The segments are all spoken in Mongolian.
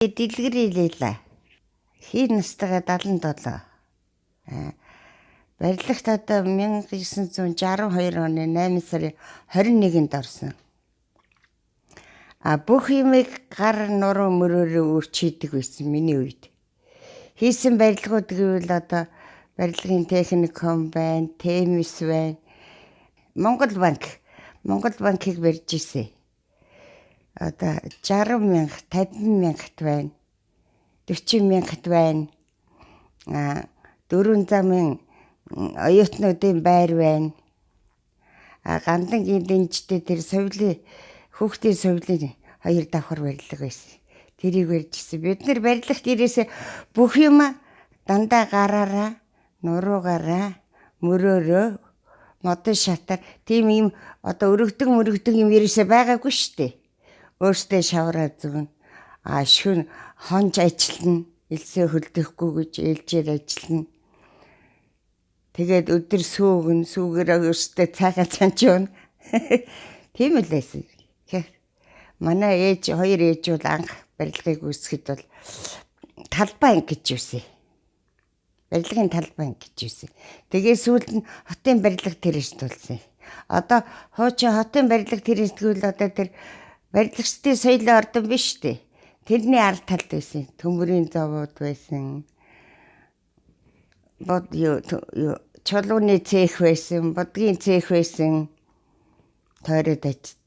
Дэлгэрий Лейла. Хий настайгаа 77. Барилгад одоо 1962 оны 8 сарын 21-нд орсон. А бүх юмыг гар нуруу мөрөөрөө өөрчилдөг байсан миний үед. Хийсэн барилгууд гэвэл одоо барилгын техникум байна, Темис байна. Монгол банк, Монгол банкыг барьж ирсэн. Одоо 60 мянга, 50 мянгат байна. 40 мянгат байна. А дөрвөн замын оюутнуудын байр байна. А Гандангийн дэнжтэй тэр соёлын хүүхдийн соёлын хоёр давхар барилга байсан. Тэрийг барьж ирсэн. Бид нар барилгад ирээсээ бүх юм дандаа гараараа, нуруугаараа, мөрөөрөө, модон шатаар тийм юм одоо өргөдөг мөрөгдөг юм ерөөсөө байгаагүй шүү дээ. Өөртөө шавраа зүгэн. А шүн хонж ажиллана. Элсээ хөлдөхгүй гэж ээлжээр ажиллана. Тэгээд өдөр сүүгэн, сүүгээрээ өөртөө цайгаа цанч явна. Тийм л байсан. Манай ээж, хоёр ээж бол анх барилгыг үүсгэхэд бол талбай анги гэж юусэн. Барилгын талбай анги гэж юусэн. Тэгээ сүүлд нь хотын барилга трест болсон. Одоо хуучин хотын барилга трест гэвэл одоо тэр барилгачдын соёлын ордон биш үү? Тэрний ард талд байсан. Төмөрийн зовууд байсан. Бод юу чулууны цех байсан, будгийн цех байсан. Тойроод аж.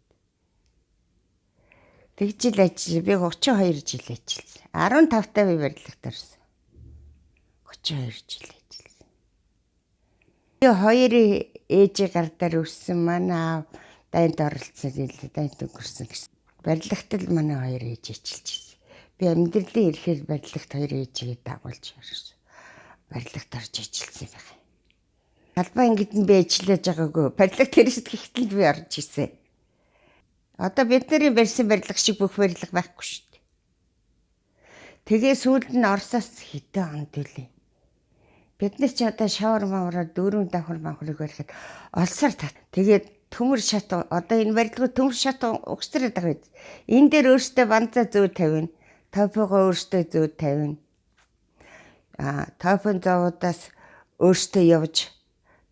Тэгжил ажил би 32 жил ажилласан. 15 таа би барилгад орсон. 32 жил ажилласан. Би хоёр ээжийн гардаар өссөн. Манай аав дайнд оролцсон гэлээ, дайнд өнгөрсөн гэсэн. Барилгад л манай хоёр ээж ажиллаж байсан. Би амьдралын ирэхээр барилгад хоёр ээжигээ дагуулж орсон. Барилгад орж ажилласан байх. Талбай ангид нь би ажиллаж байгаагүй. Барилга трест гэхэд л би орж ирсэн. Одоо бидний барьсан барилга шиг бүх барилга байхгүй шүү дээ. Тэгээ сүүлд нь Оросоос хэдэн онд үлээ. Бид нар ч одоо шавар мавраа дөрвөн давхар маврыг барихад олсоор тат. Тэгээд төмөр шат одоо энэ барилгууд төмөр шат угстраад байгаа биз. Энэ дээр өөртөө банзаа зөө тавина. Топогоо өөртөө зөө тавина. А топон зовоодаас өөртөө явж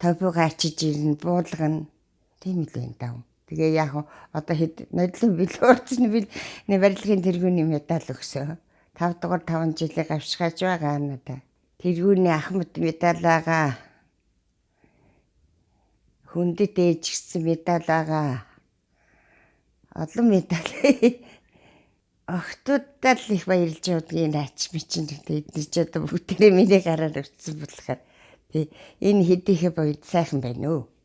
топогоо ачиж ирнэ, буулгана. Тийм л байна даа. Тэгээ яг одоо хэд нодлон бэлуурцсан бил барилгын тэргүүний медаль өгсөн. 5 дугаар 5 жилийг авшгааж байгаа надаа. Тэргүүний Ахмад медаль байгаа. Хүндэт ээж гэсэн медаль байгаа. Олон медаль. Охтуудаа л их баярлж явдгийг наач мичин эдгээр ч одоо бүгдээрээ миний гараар өссөн болохоор тий энэ хэдийхэ боёд сайхан байна өө.